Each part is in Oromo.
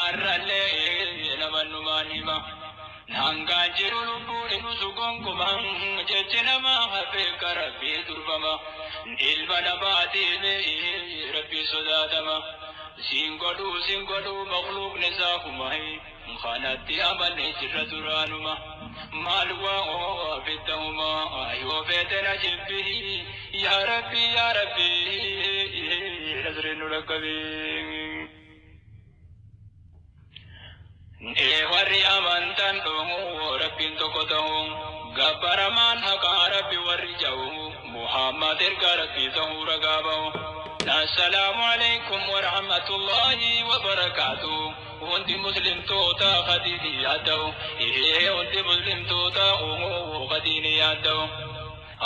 Arrallee namannumaan hima. Hangaan jiru lubbuun himusu gonkumaa jechi namaa hafee rabbii durfama. Ilma namaatiif rabbii sodaatama. Siin godhuu siin godhuu makluuqni isaa kuma. Kanatti amanne jirra duraanuma. Maal waa fittahuma yoo feete na jibbi. Yaa Rabbi yaa Rabbi nasriin nu dhaqqabi. Warri amantan dhumuu rabbiin tokko ta'u gabbaramaan haqaa rabbi warri ja'u Muhammad erga rabbii ta'uu ragaa ba'u. Assalaamu alaikum warahmatullahi wabarakaatu. Hundi muslimtoota khadiini yaadda'u. Hundi muslimtoota khadiini yaadda'u.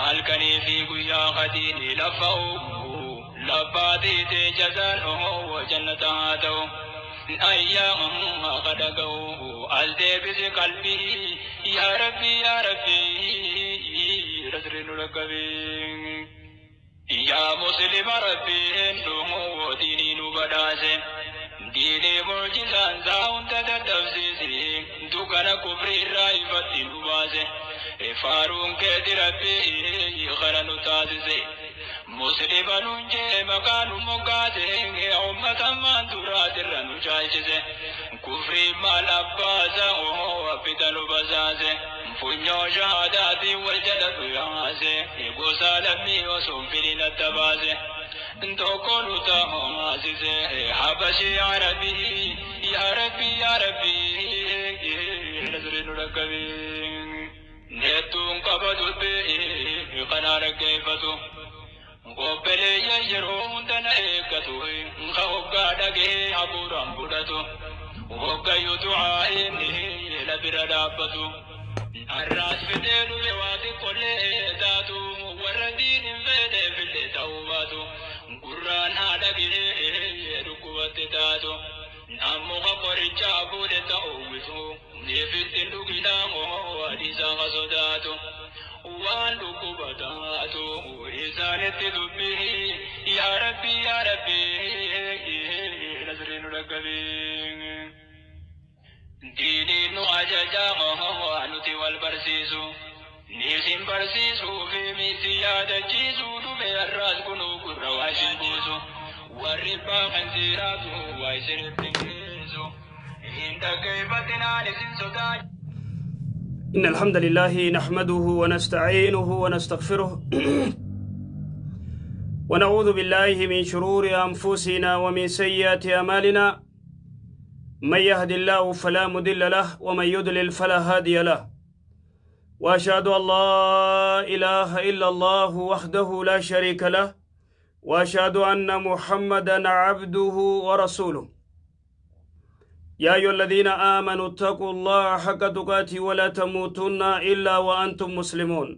Halkanii fi guyyaa khadiini lafa'u. Labbaatii jazaan jannata haa ta'u. Ayyaama kadhaga'u as deebisi qalbii yaa Rabbi yaa Rabbi nasri nu dhaqqabi. Yaa muslima Rabbiin dhumuu diinii nu badhaase. Diinii mucjizaan isaa hunda dadhabsiise. Dukkana kufrii irraa ifatti nu baase. Faaruun keeti Rabbii kana nu taasise. Muslima nuun jee maqaa nu moggaase. Ummata ammaan duraatirra nu caalchise. Kufrii maal abbaasa fita nu basaase. Funyoo shahaadaatiin wal jala nu yaase. Gosa lammii osoo hin filiin adda baase. Tokko nu taasise. Habashii Arabii yaa Rabbi yaa Rabbi nasri nu dhaqqabi. Neettuun qaba dubbii kanaa dhaggeeffatu. Obboleeyyan yeroo hunda na eeggatu. Ka hoggaa dhagee hafuuraan fudhatu. Hoggayyuu du'aa'iin la bira dhaabbatu. Har'aas fidee dhufe waa xiqqollee taatu. Warra diin hin feeneefillee ta'uu baatu. Gurraan haa dhagee dhukkubatti taatu. Ammoo ka qorichaa fuudhe ta'uu wisu. Neefitti dhuginaa hadiisa ka sodaatu. Waan dhukkuba taatu isaanitti dubbii yaa Rabbi yaa Rabbi nasri nu dhaqqabi. Diiniin nu ajajaa nuti wal barsiisu. Niisin barsiisuu fi miti yaadachiisuu dhufe har'aas kunuu gurra waa isin buusu. Warri baaqan seeraatu waa isinitti geessu. Hin dhaggeeffatinaan isin sodaa. إن الحمد لله نحمده ونستعينه ونستغفره ونعوذ بالله من شرور أنفسنا ومن سيئات أعمالنا. من يهد الله فلا مضل له ومن يضلل فلا هادي له. وأشهد أن لا إله إلا الله وحده لا شريك له وأشهد أن محمدا عبده ورسوله. يا أيها الذين آمنوا اتقوا الله حق تقاته ولا تموتن إلا وأنتم مسلمون.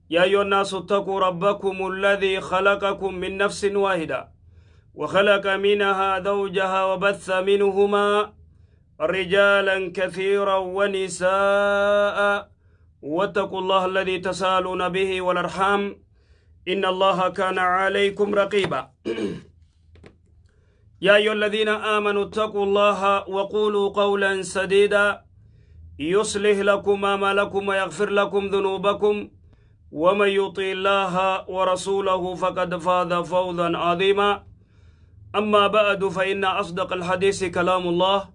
يا أيها الناس اتقوا ربكم الذي خلقكم من نفس واحدة وخلق منها زوجها وبث منهما رجالا كثيرا ونساء واتقوا الله الذي تسالون به والأرحام إن الله كان عليكم رقيبا. يا أيها الذين آمنوا اتقوا الله وقولوا قولا سديدا يصلح لكم أعمالكم ويغفر لكم ذنوبكم ومن يطع الله ورسوله فقد فاز فوزا عظيما. أما بعد فإن أصدق الحديث كلام الله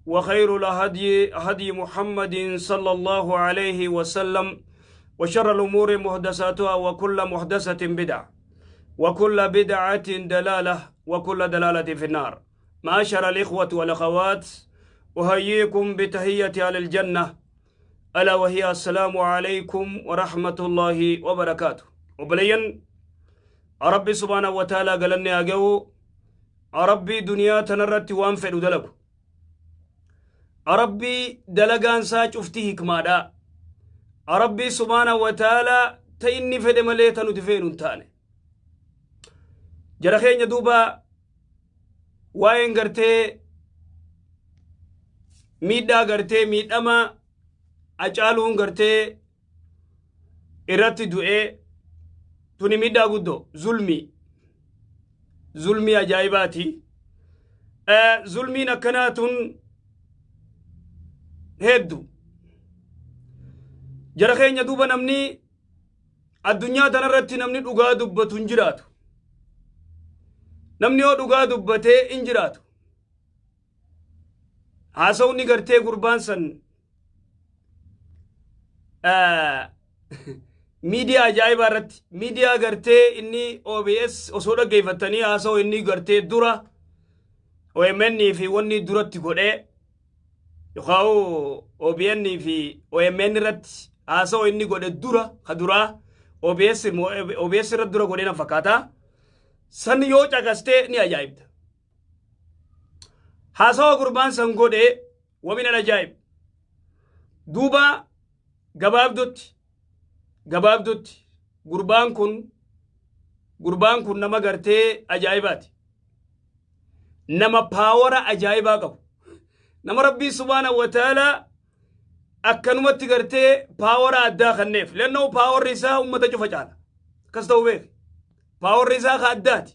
وخير الهدي هدي محمد صلى الله عليه وسلم وشر الأمور محدثاتها وكل محدثة بدعة وكل بدعة دلالة وكل دلالة في النار. معاشر الإخوة والأخوات، أحييكم بتحية أهل الجنة، ألا وهي السلام عليكم ورحمة الله وبركاته. وبلين ربي سبحانه وتعالى قالني أجو ربي دنيا تنرت وانفعل دلقو ربي دلقان ساج افتيه كمادا ربي سبحانه وتعالى تإني فدم ليتنو تفين تاني جرخين دوبا واين غرتي ميدا غرتي ميدما أجالون غرتي إرتي دوئي توني ميدا قدو ظلمي ظلمي أجايباتي. Zulmiin akkanaa tun heddu. Jara keenya, duuba namni addunyaa tanarratti namni dhugaa dubbatu hin jiraatu. Namni yoo dhugaa dubbatee hin jiraatu. Haasawni gartee gurbaan san miidiyaa ajaa'ibaa irratti, miidiyaa gartee inni OBS osoo dhaggeeffattanii, haasawu inni gartee dura OMN fi wanni duratti godhee yookaan OBN fi OMN irratti haasawu inni godhe dura ka duraa OBS irratti dura godhee na fakkaata. San yoo caqastee ni ajaa'ibda. Haasawa gurbaan san godhee ومن العجائب. Duuba gabaabdutti gurbaan kun nama gartee ajaa'ibaati. Nama power ajaa'ibaa qabu. Nama Rabbii سبحانه وتعالى akkanumatti gartee power addaa kenneef. Lennoo powerri isaa ummata cufa caala. Akkas ta'u beek. Powerri isaa ka addaati.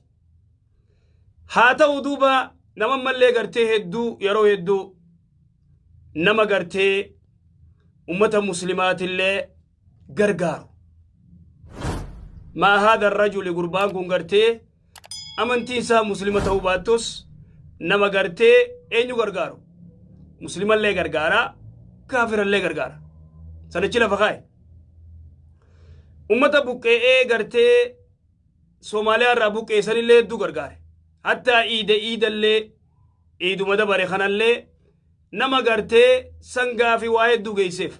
Haa ta'u, duuba nama mallee gartee hedduu yeroo hedduu nama gartee ummata muslimaatillee gargaaru. ما هذا الرجل, gurbaan kun gartee amantiin isaa muslima ta'uu baattus nama gartee eenyu gargaaru? Muslimallee gargaara, kaafirallee gargaara. Sanichi lafa kaa'e. Ummata buqqe'ee gartee Soomaaliyaa irraa buqqeessanillee hedduu gargaare. Hattaa iida iidallee, iiduma dabare kanallee nama gartee sangaa fi waa hedduu geesseef.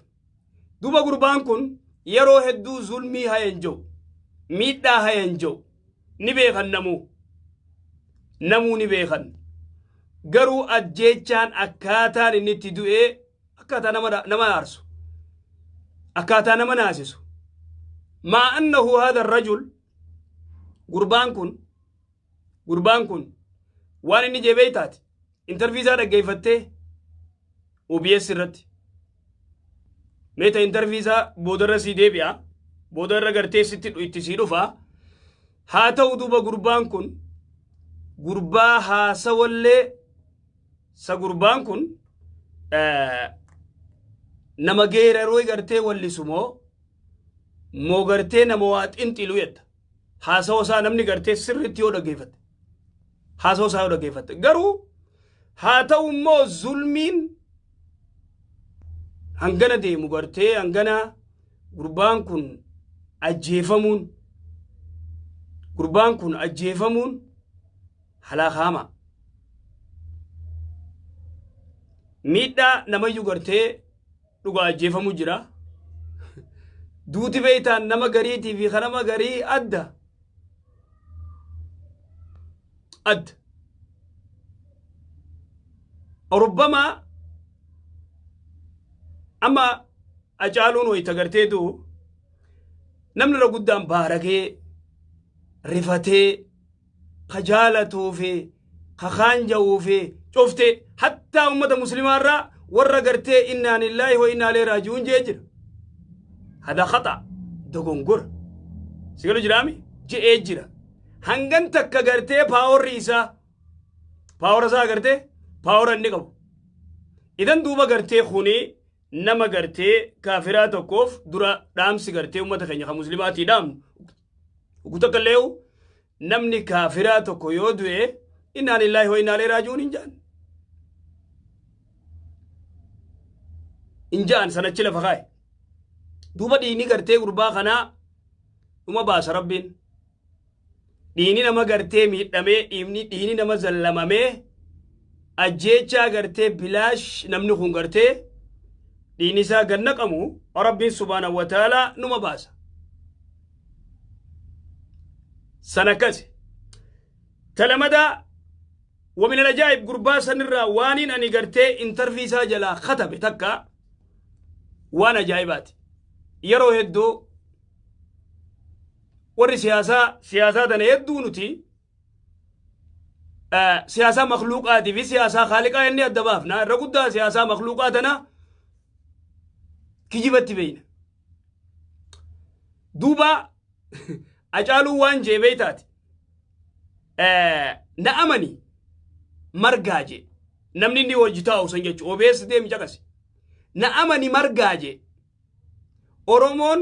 Duuba gurbaan kun yeroo hedduu zulmii hayan jiru, miidhaa hayan jiru ni beekan namuu. Namuu ni beekan. Garuu ajjeechaan akkaataan inni itti du'ee akkaataa nama aarsu. Akkaataa nama naasisu. مع أنه هذا الرجل, gurbaan kun waan inni jebee taate interview isaa dhaggeeffattee OBS irratti meeta interview isaa boodarra sii deebi'a, boodarra gartee sitti itti sii dhufa. Haa ta'u, duuba gurbaan kun gurbaa haasawallee sa gurbaan kun nama geeraroo gartee wallisu moo gartee nama waa xinxilu jetta. Haasawa isaa namni gartee sirriitti yoo dhaggeeffatte, haasawa isaa yoo dhaggeeffatte garuu, haa ta'u immoo zulmiin hangana deemu gartee hangana gurbaan kun ajjeefamuun halaakaama miidhaa namayyuu gartee dhugaa ajjeefamuu jira. Duuti beeytaan nama gariitii fi ka nama garii adda adda. ربما amma Hacaaluun wayita garteetu namni irra guddaan baarakee rifatee ka jaalatuu fi ka kaanja'uu fi cufte, hattaa ummata muslimaa irraa warra gartee إنا لله وإنا إليه راجعون jee jira. هذا خطأ, dogongora sigalu jiraami je'ee jira. Hangan takka gartee powerri isaa, power isaa gartee power inni qabu idan. Duuba gartee kuni nama gartee kaafiraa tokkoof dura dhaamsi gartee ummata keenya kan muslimaatii dhaamnu ugu takka illee namni kaafiraa tokko yoo du'e إنا لله وإنا إليه راجعون hin jaan, hin jaan. Sanachi lafa kaa'e. Duuba dhiini gartee gurbaa kanaa dhuma baasa Rabbiin. Dhiini nama gartee miidhamee, dhiini nama zallamamee, ajjeechaa gartee bilaash namni kun gartee dhiini isaa gannaqamu Rabbiin سبحانه وتعالى numa baasa. San akkasi. Talamada, ومن العجائب, gurbaa sanirraa waaniin ani gartee interview isaa jalaa katabe takka waan ajaa'ibaati. Yeroo hedduu warri siyaasaa tana hedduu nuti siyaasaa makluuqaatii fi siyaasaa khaaliqaa inni adda baafna. Irra guddaa siyaasaa makluuqaa tana kijibatti beeyna. Duuba Hacaaluu waan jeebee taate na amani. margaa jee. Namni inni wajji taa'u san jechuudha. OBS deemi caqasi. Na amani margaa jee. Oromoon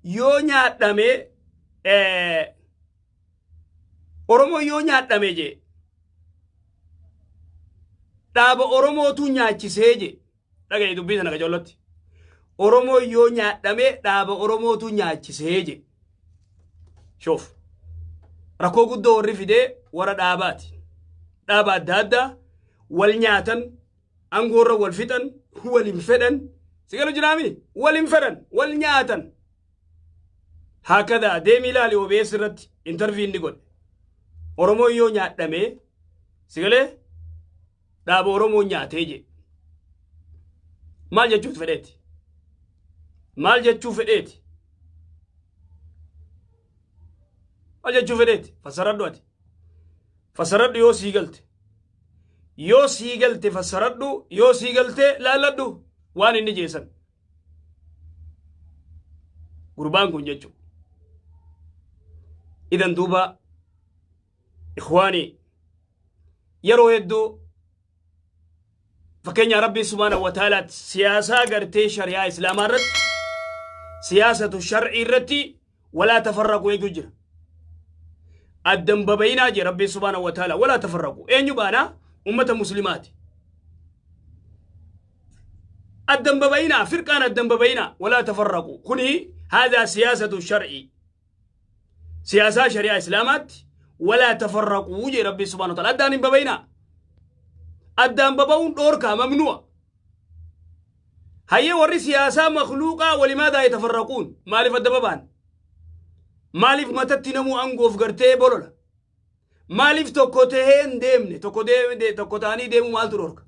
yoo nyaadhame, Oromoon yoo nyaadhame jee, dhaaba Oromootu nyaachisee jee. Dhagaye dubbii sana qacollotti. Oromoon yoo nyaadhame, dhaaba Oromootu nyaachisee jee. Shoof. Rakkoo guddoo warri fidee warra dhaabaati. Dhaaba adda addaa wal nyaatan, aangoorra wal fixan, wal hin fedhan. Si galu jiraami? Wal hin fedhan, wal nyaatan. Haakadaa deemi ilaali OBS irratti interview inni godhe. Oromoon yoo nyaadhame, si galee, dhaaba Oromoo nyaatee jee. Maal jechuuf fedheeti? Maal jechuu fedheeti? Maal jechuu fedheeti? Fassaradhu ati. Fassaradhu yoo sii galte. Yoo sii galte fassaradhu, yoo sii galte laalladhu waan inni jeesan. Gurbaan kun jechuudha. Idan duuba ikhwaanii, yeroo hedduu fakkeenya Rabbiin subhaanahu wa ta'aalaatti siyaasaa gartee shari'aa Islaamaa irratti, siyaasatu shar'ii irratti walaa tafarraqu eegu jira. Addan babayinaa jee Rabbiin subhaanahu wa ta'aalaa, walaa tafarraqu. Eenyu baanaa? Ummata Muslimaati. Addan babayinaa, firqaan addan babayinaa, walaa tafarraqu. Kuni haadaa siyaasatu shar'ii. Siyaasaa shari'aa Islaamaatti walaa tafarraquu jee Rabbiin subhaanahu wa ta'aalaa. Addaan hin babayinaa. Addaan baba'uun dhoorkaa, mamnu'a. Hayyee, warri siyaasaa makluuqaa walimaadaa yatafarraquun? Maaliif adda baba'an? Maaliif matatti namuu aangoof gartee bolola? Maaliif tokko tahee hin deemne? Tokko deemne, tokko ta'anii deemuu maaltu dhorka?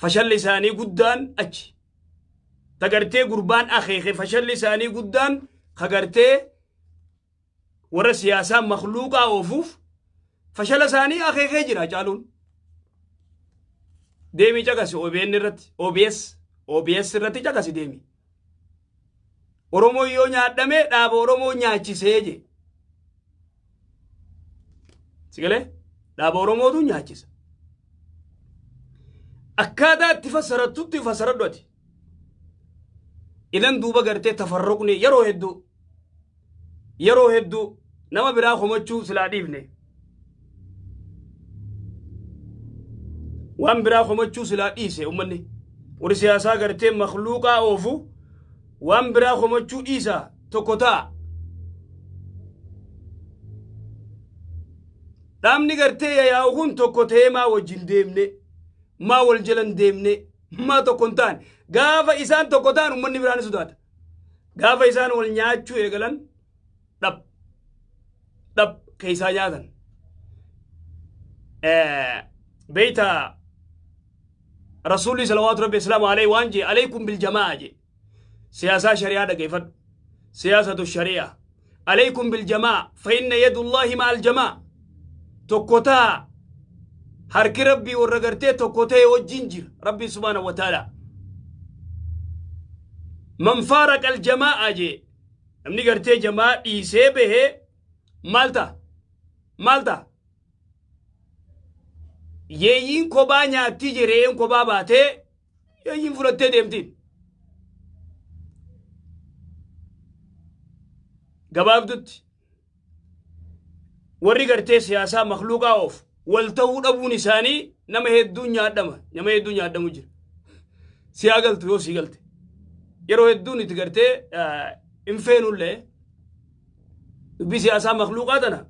Fashalli isaanii guddaan achi. Tagartee gurbaan akeeke, fashalli isaanii guddaan kagartee warra siyaasaa makluuqaa oofuuf fashala isaanii akeekee jira caaluun. Deemii caqasi OBN irratti, OBS, OBS irratti caqasi deemi. Oromoo yoo nyaadhame, dhaaba Oromoo nyaachisee je. Sigalee dhaaba Oromootu nyaachisa. Akkaataa itti fassarattutti fassaradhu ati. Idan duuba gartee tafarruqni yeroo hedduu nama biraa komachuu silaa dhiifne. Waan biraa komachuu silaa dhiise ummanni. Warri siyaasaa gartee makluuqaa oofu waan biraa komachuu dhiisa, tokko ta'a. Dhaabni gartee yaa'u kun tokko ta'ee maa wajjin deemne, maa wal jalan deemne, maa tokko hin taane? Gaafa isaan tokko ta'an ummanni biraan ni sodaata. Gaafa isaan wal nyaachuu eegalan, dhab dhab keessaa nyaatan. Beeyta, Rasuulli salawaatu Rabbi islaamu alayhi waan jee, alaykum biljamaa jee. Siyaasaa shari'aa dhageeffadhu. Siyaasatu shari'aa. Alaykum biljamaa fa inna yadullaahi ma'al jamaa. Tokko ta'a. Harki Rabbii warra gartee tokko ta'e wajjin jira. Rabbiin subhaanahu wa ta'ala. Man faaraqa aljamaa jee. Namni gartee jamaa dhiisee bahee maal ta'a? Maal ta'a? Yeeyyiin kophaa nyaattii jireen kophaa baatee yeeyyiin fudhattee deemtiin. Gabaabdutti warri gartee siyaasaa makluuqaa oof wal ta'uu dhabuun isaanii nama hedduun nyaadhama, nama hedduun nyaadhamu jira. Siyaa galtu yoo sii galte. Yeroo hedduun itti gartee hin feenullee dubbii siyaasaa makluuqaa tana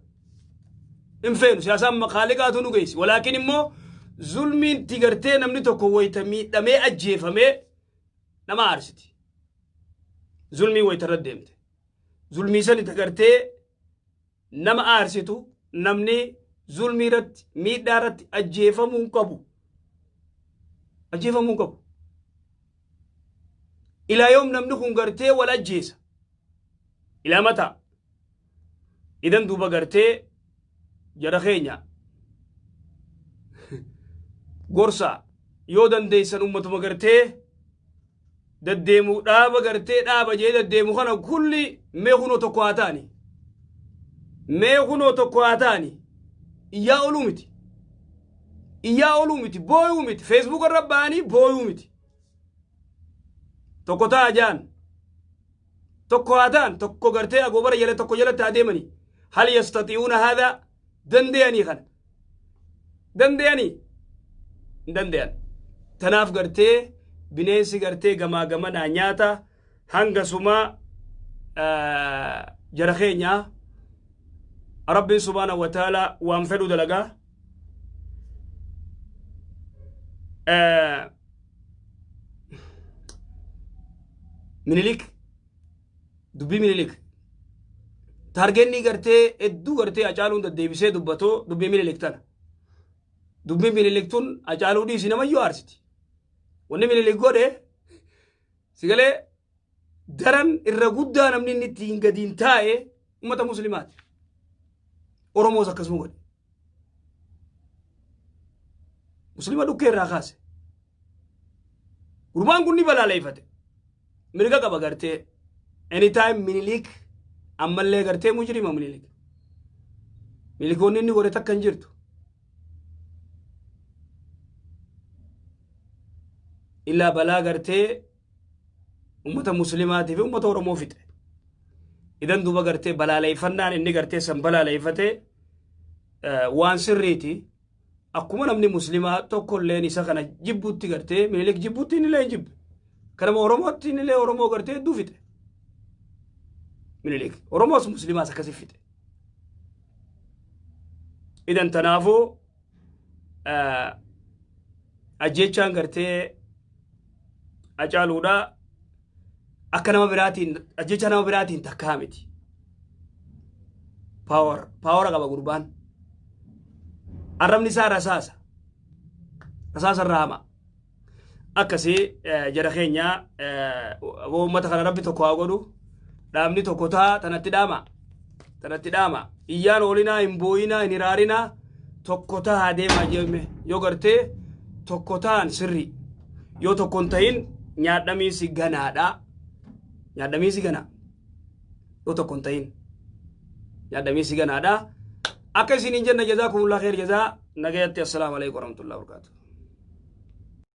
hin feenu, siyaasaan makaaliqaatu nu geessi. Walaakin immoo zulmiin itti gartee namni tokko wayita miidhamee ajjeefamee nama aarsiti. Zulmii wayita irra deemte. Zulmii san itti gartee nama aarsitu, namni zulmii irratti, miidhaa irratti ajjeefamuu hin qabu. Ajjeefamuu hin qabu. Ilaa yoom namni kun gartee wal ajjeesa? Ilaa mataa. Idan duuba gartee jara keenya gorsa yoo dandeessan, ummatuma gartee daddeemu, dhaaba gartee dhaaba jee daddeemu kana kulli mee kunoo tokko haa ta'ani. Mee kunoo tokko haa ta'ani. Iyyaa ooluu miti. Iyyaa ooluu miti. Booyuu miti. Facebook irra ba'anii booyuu miti. Tokko ta'a jaan. Tokko haa ta'an, tokko gartee agoobara jala tokko jalatti haa deemanii. Hal yastati'uuna haadha? Danda'anii kana? Danda'anii? Hin danda'an. Tanaaf gartee bineensi gartee gamaa gamanaa nyaata hanga sumaa jara keenyaa Rabbiin subhaanahu wa ta'ala waan fedhu dalagaa. Minilik, dubbii Minilik taargenni gartee hedduu gartee Hacaaluun deddeebisee dubbatoo dubbii Minilik tana. Dubbiin Minilik tun Hacaaluu dhiisi namayyuu aarsiti. Wanni Minilik godhe sigalee daran irra guddaa namni inni ittiin gadiin taa'e uummata musliimaati. Oromoos akkasuma godhe. Muslima dhukkee irraa kaase. Gurbaan kun ni balaaleeffate. Mirga qaba gartee. Anytime Minilik ammallee gartee mujrima Minilik. Minilikoonni inni godhe takka hin jirtu. Illaa balaa gartee ummata muslimaatii fi ummata Oromoo fixe. Idan duuba gartee balaaleeffannaan inni gartee san balaaleeffate waan sirriiti. Akkuma namni muslimaa tokkolleen isa kana jibbutti gartee Minilik jibbutti inni illee hin jibbe. Kanama Oromootti inni illee Oromoo gartee hedduu fixe. Minilik Oromoos muslimaas akkasi fixe. Idan tanaafuu ajjechaan gartee Hacaaluudha akka nama biraatiin ajjecha nama biraatiin takkaa miti. Power power qaba gurbaan. Arrabni isaa rasaasa. Rasaasa irraa hama. Akkasii jara keenya, uummata kana Rabbi tokko haa godhu. Dhaabni tokko ta'a, tanatti dhaama. Tanatti dhaama. Iyyaan oolinaa, hin booyinaa, hin hiraarinaa, tokko ta'a deemaa jemme yoo gartee tokko ta'an sirrii. Yoo tokko hin ta'in nyaadhamiinsi ganaadha. Nyaadhamiinsi ganaa. Yoo tokko hin ta'in nyaadhamiinsi ganaadha. Akka isin hin jenne, jazaakumullah khair jazaa, nagayatti, assalaamu alaikum warahmatullahi wabarakatuh.